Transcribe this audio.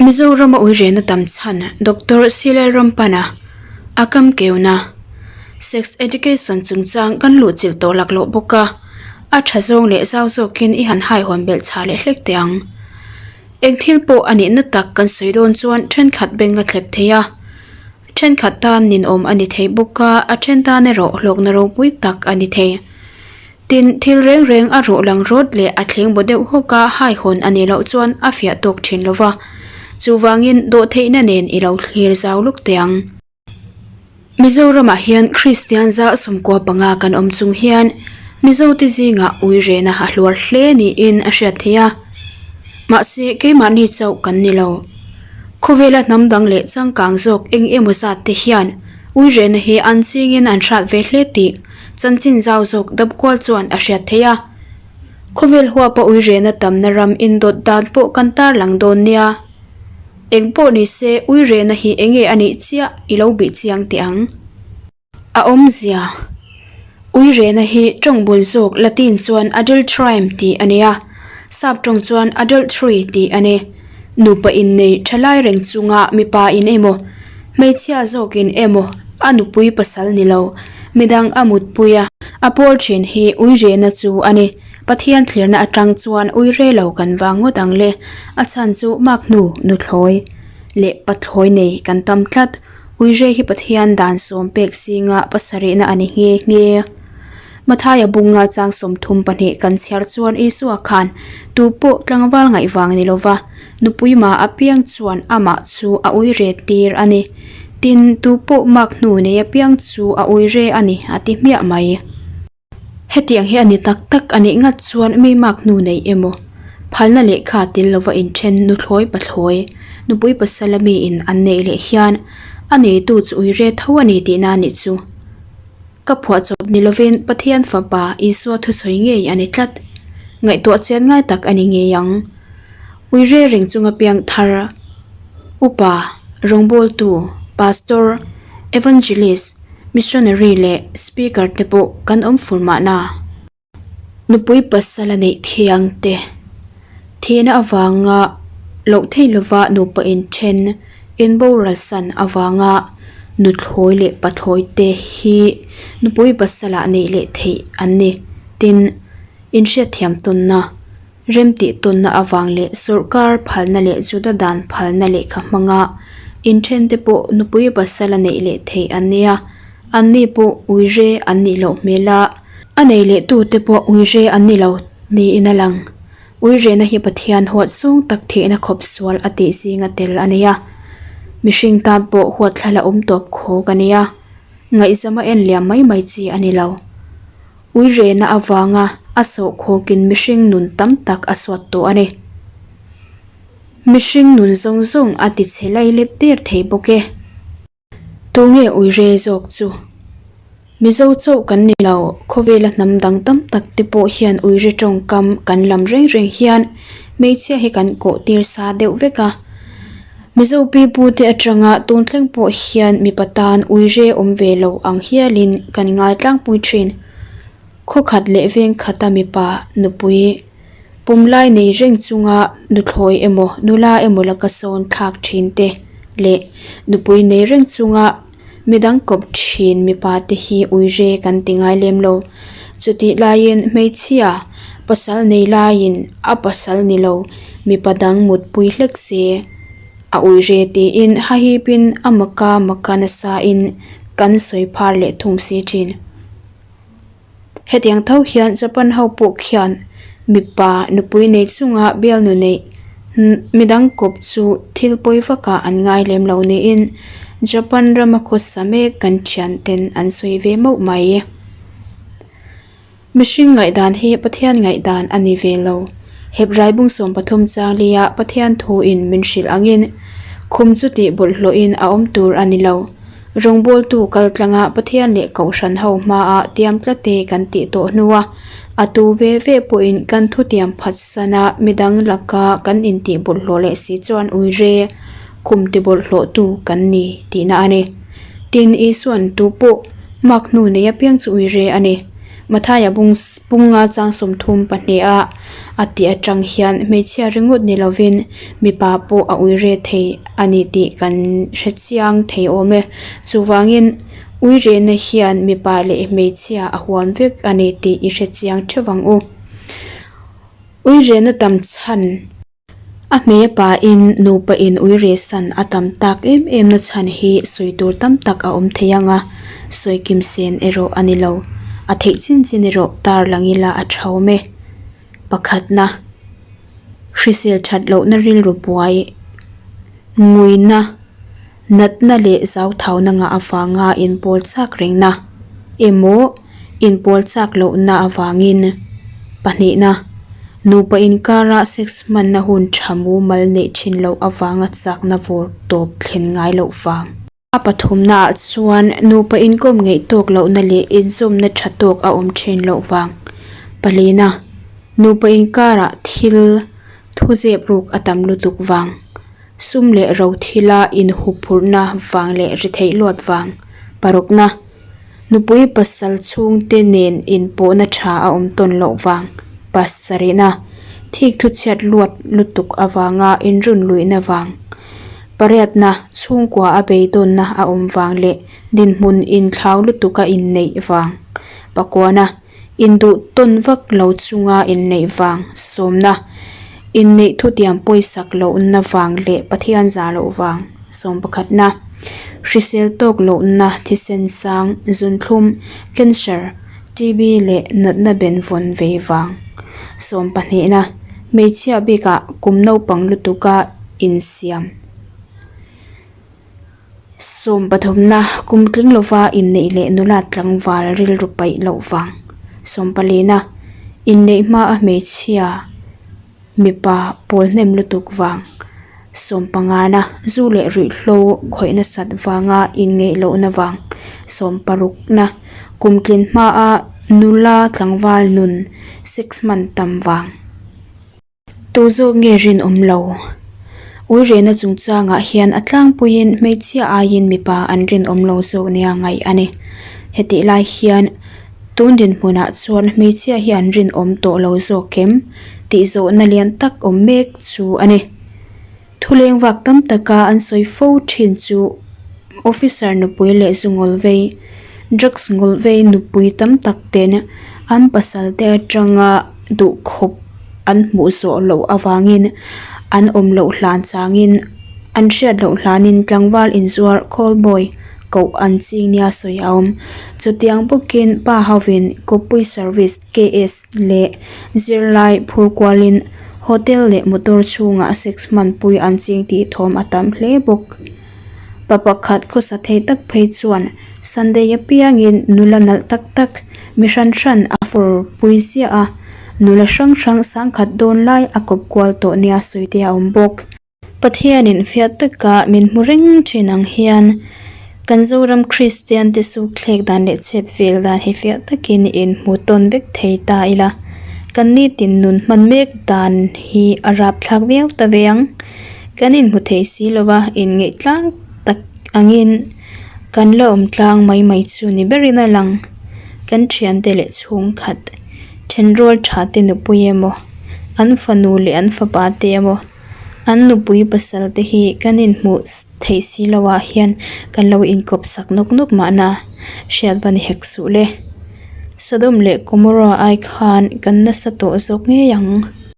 Mizorama uirena tam chhan Doctor Silel Rampana a kam keuna Sex Education chungchang kan luhchilh tawh laklawh bawk a, a tha zawng leh zau zawkin i han haihawn belh chhah leh hlek teh ang. Eng thil pawh a nihna tak kan sawi dawn chuan thenkhat beng a thlep thei a, thenkhat tan ninawm a ni thei bawk a, a then tan erawh hlawkna ropui tak a ni thei. Tin, thil reng reng a rawh lang rawt leh a thleng baw deuh hawk a haihawn a nih loh chuan a fiah tawk thin lo va. Chuvangin dawhtheihna nen i lo thlir zau lawk teh ang. Mizoramah hian Kristian za 15 kan awm chung hian Mizote zingah uirehna a hluar hle niin a hriat theih a. Mahse, keimahni chauh kan ni lo. Khawvela hnam dang leh changkang zawk eng emaw zat te hian uirehna hi an chingin an hrat ve hle tih Chanchin zau zawk dap kual chuan a hriat theih a. Khawvel huapa uirehna tamna ram indawt dan pawh kan tarlang dawn nia. Eng pawh ni se uirehna hi enge a nih chiah i lo bih chiang teh ang. A awmzia, Uirehna hi tawng bul zawk Latin chuan adulterine tih a ni a, sap tawng chuan adultery tih a ni. Nupa innei tha lai reng chunga mipa in emaw, hmeichhia zawkin emaw a nupui pasal ni lo, midang a mutpui a, a pawl thin hi uirehna chu a ni. Pathian thlirna atang chuan uire lo kan vang ngawt ang le, a chhan chu mak hnu nuthlawi leh pathlawi nei kan tam tlat. Uire hi Pathian dan sawm pek zinga pasarihna a ni nghe nghe. Mathaia bunga chang 32 kan chhiar chuan Isua khan tu pawh tlangval ngaih vang ni lova nupui ma apiang chuan amah chu a uire tir a ni. Tin, tu pawh mak hnu nei apiang chu a uire a ni a ti hmiah mai. Hetiang hi a ni tak tak a nih ngat chuan mi mak hnu nei emaw, phalna lehkha tel lova inthen nuthlawi pathlawi, nupui pasala miin an neih leh hian a neitu chu uire tho a ni tihna a nih chu. Ka phuahchawp ni lovin Pathian Fapa Isua thusawi ngei a ni tlat. Ngaihtuah chian ngai tak a ni ngei ang. Uire reng chunga piang thar, upa, rawngbawltu, pastor, evangelist, missionary leh speaker te pawh kan awm fur mahna. Nupui pasal a neih thiang te, thihna avanga loh theih lova nupa inthen inboral san avanga nuthlawi leh pathlawi te hi nupui pasalah neih leh theih an ni. Tin, inhriatthiam tawnna, remtih tawnna avang leh sawrkar phalna leh Juda dan phalna lehkha hmanga inthen te pawh nupui pasala neih leh theih an nia. Anni pawh uire an nih loh hmel a, a nei leh tute pawh uire an ni lo niin a lang. Uirena hi Pathian huat sung tak thihna khawp sual a tih zinga tel a ni a, mihring tan pawh huat thla la awm tawp khawk a ni a, ngaihzama en liam mai mai chi a ni lo. Uirena avanga a sawh khawkin mihring nun tam tak a suat tawh a ni. Mihring nun zawng zawng a tichhe lailet der thei bawk e. Tunge uire zawk chu? Mizo chauh kan ni lo, khawvela hnam dang tam tak te pawh hian uire tawngkam kan lam reng reng hian hmeichhia hi kan kawh tir sa deuh vek a. Mizo pipu te atanga tun thleng pawh hian mipa tan uire awm ve lo ang hialin kan ngai tlangpui thin. Khawkhat leh veng khata mipa nupui Pawmlai nei reng chunga nuthlawi emaw nula emaw laka sawn thlak thin te leh nupui nei reng chunga midang kawp thin mipa te hi uire kan ti ngai lem lo. Chutih laiin hmeichhia pasal nei laiin a pasal ni lo mipa dang mutpui hlek se a uire tiin hahipin a maka maka nasa in kan sawi phar leh thung si thin. Hetiang tho hian Japan ho pawh khian mipa nupui nei chunga bialnu neih midang kawp chu thil pawi vakah an ngai lem lo niin Japan rama khawsa mek kan thian ten an sawi ve mauh mai. Mihring ngaihdan hi Pathian ngaihdan a ni ve lo. Hebrai bung 13 chang lia Pathian thuin min hrilh angin khum chu tih bawlhhlawhin a awm tur a ni lo. Rawngbawltu kal tlanga Pathian leh Kohhran ho hmaah tiam tlate kan tih tawh hnua a tu ve ve pawhin kan thutiam phatsana midang laka kan intih bawlhhlawh leh si chuan uire khum ti bawlhhlawhtu kan ni tihna a ni. Tin, Isua'n tu pawh mak hnu nei apiang chu uire a ni. Mathaia bung punga chang 32 a a tih atang hian hmeichhia ringawt ni lovin mipa pawh a uire thei a ni tih kan hre chiang thei awm e. Chuvangin uirehna hian mipa leh hmeichhia a huam vek a ni tih i hre chiang theuh ang u. Uirehna tam chhan. A hmei a pain nupa in uire san a tam tak em em na chhan hi sawi tur tam tak a awm thei ang a, sawi kim sen erawh a ni lo. A theih chin chin erawh tar lang ila a tha awm e. Pakhatna, hrisel that lohna rilru buai nguina. Natna leh zauthauna ngah avanga inpawl chak rengna emaw inpawl chak lohna avangin pahnihna, nupa inkara sex hmanna hun tha mumal neih thin loh avanga chakna vawr tawp thlen ngai loh vang. A pathumnaah chuan nupa inkawm ngeih tawk lohna leh inzawmna tha tawk a awm thin loh vang. Palina, nupa inkarah thil thuzep ruk a tam lutuk vang. Sum leh ro thila inhuphurhna vang leh retheih luat vang. Parukna, Nupui pasal chhungte nen inpawhna tha a awm tawn loh vang. Pasarihna, Thik thuchhiat luat lutuk avanga inrun luihna vang. Pariatna, Chhungkua a beidawnna a awm vang leh dinhmun inthlau lutuka inneih vang. Pakuana, Induh tawn vak lo chunga inneih vang, sawmna, inneih thutiam pawisak lohna vang leh Pathian zah loh vang, sawm pakhatna, hrisel tawk lohna, thisen sang, zunthlum, cancer, TB leh natna benvawn vei vang, sawm pahnihna, hmeichhia bikah kum naupang lutuka insiam. Sawm pathumna kum tling lova inneih leh nula tlangval rilru paih loh vang. Sawm palina inneih hma a hmeichhia mipa pawl hnem lutuk vang. Sawm pangana zu leh ruihhlo khawih nasat vanga inngeih lohna vang. Sawm parukna kum tlin hma a nula tlangval nun sex hman tam vang. Tu zawk nge rinawm lo? Uirehna chungchangah hian a tlangpuiin hmeichhia aiin mipa an rinawm lo zawk nia ngaih a ni. Hetih lai hian tun dinhmunah chuan hmeichhia hi an rinawm tawh lo zawk em tih zawhna lian tak awm mek chu a ni. Thuleng vak tam taka an sawi fo thin chu officer nupui leh zu ngawl vei, drugs ngawl vei nupui tam tak ten an pasal te atanga duhkhawp an hmuh zawh loh avangin an awm loh hlan changin an hriat loh hlanin tlangval inzuar call boy koh an ching nia sawi a awm. Chutiang bawkin pa hovin kawppui service KS leh zirlai phur kualin hotel leh motor chhungah sex hmanpui an ching tih thawm a tam hle bawk. Pa pakhat khawsa thei tak phei chuan Sunday apiangin nula nalh tak tak mi hran hran a fawr pui ziah a, nula hrang hrang sangkhat dawn lai a kawp kual tawh nia sawi te a awm bawk. Pathianin fiah taka min hmu reng thin ang hian kan Zoram Kristian te suk thlek dan leh chhet vel dan hi fiah takin inhmu tawn vek thei ta ila, kan nitin nun hman mek dan hi a rapthlak viau ta ve ang. Kan inhmu thei si lova inngeih tlang tak angin kan la awm tlang mai mai chu ni berin a lang. Kan thiante leh chhungkhat thenrual tha te nupui emaw an fanu leh an fapa te emaw An nupui pasal te hi kan inhmuh theih si lo ah hian kan lo inkawp sak nawk nawk mahna hriat va ni hek suh le. Sodom leh Gomorrah ai khan kan nasa tawh zawk ngei ang.